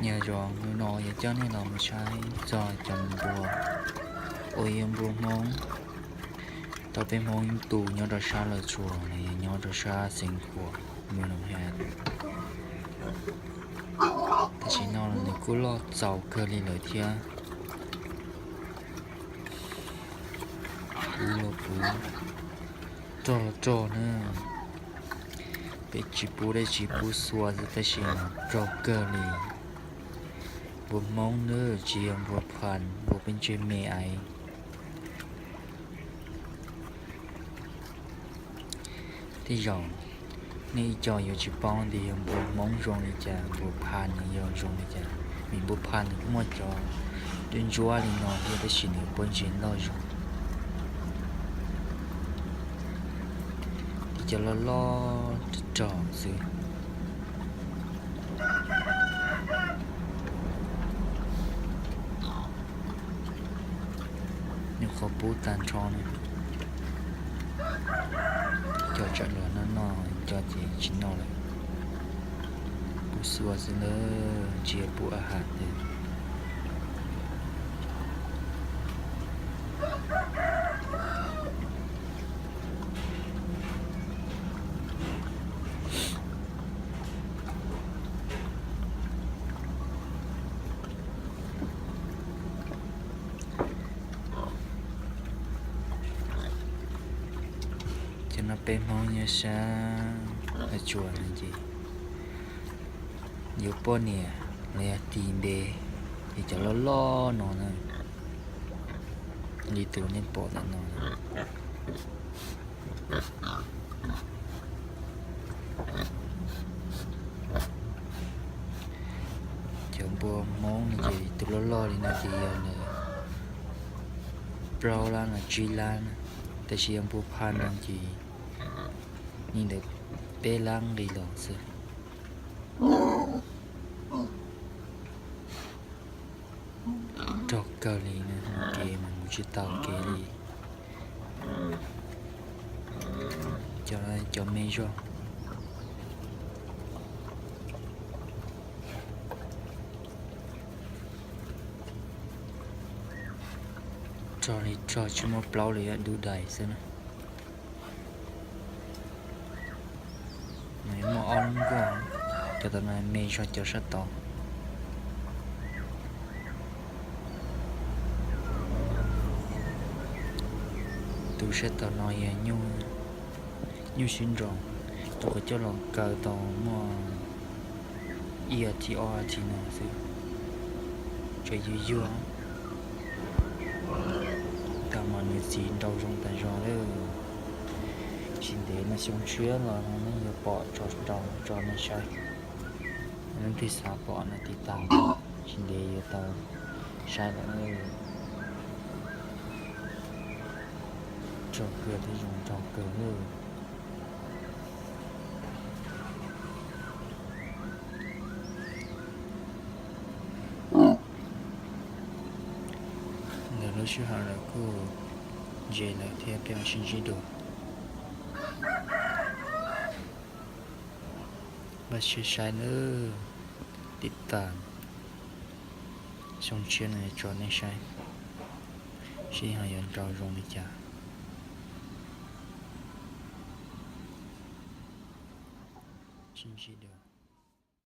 Nyob zoo, hnub no yuav coj nej los mus saib txog cov npua uas yog npua Hmoob tau peb Hmoob tus nyob rau sab Los Tsuas los yog nyob rau sab Xeev Khuam, Mws Noom Has. Tam sim no nws kuj loj txaus kawg li lawm thiab. Puv los puv, rog los rog na. Peb tsis pub dab tsi, pub xua xwb tab sis mas rog kawg li. Npua Hmoob na, tsis yog npua phas, npua peb ntsej me aiv. Tej zaum nej ib co yuav tsis paub tias yog npua Hmoob zoo li cas, npua phas nws yog zoo li cas. Vim npua phas nws kuj muaj cov ntsuab ntsuab li no thiab tab sis nws pob ntseg loj zoo. Tib cov loj loj rog xwb. Nyuam qhuav pub tag nrho na. Cov tsam los noj noj, cov ces tsis noj lawm. Pub xua xwb na, tsis yog pub a has twg. Cov no peb Hmoob nyob sab Los Tsuas no ces yuav poj niam los yog tis npe, ces cov loj loj no na, li tus nej pom ntawm no. Cov npua Hmoob no ces tus loj loj li no ces yog ntawm plaub lab los tsib lab na, tab sis yog npua phas no ces li ntawm peb lab nqis los xwb. Rog kawg li na, kev mas mus tsis tau kev li. Cov, cov me zog. Rog li rog tsis muaj plaub li, dub dais xwb na. Nws muaj ob lub nkuaj, cov tom no me zog cov sab tod. Tus sab tom no yog nyuj sib nraus, tus kuv coj los kaw tau muaj ib as thiv ob as thiv no xwb, tseem yuag yuag. Tam mas nws txiv nraus zoo tas zog lawm. Tsis ntev no xyoo tshiab los no nej yuav pom tso nraus tso nej saib. Leej twg xav pom no tiv tas, tsis ntev yuav tau saib lawm. Rog kawg thiab zoo nraug kawg lawm. Ntawm lub sij hawm lawm kuj ntse lawm thiab, peb mam sib ntsib dua. Npaj siab saib nawb, tiv tas xyoo tshiab no tso nej saib, seb ho yuav nraus zoo li cas.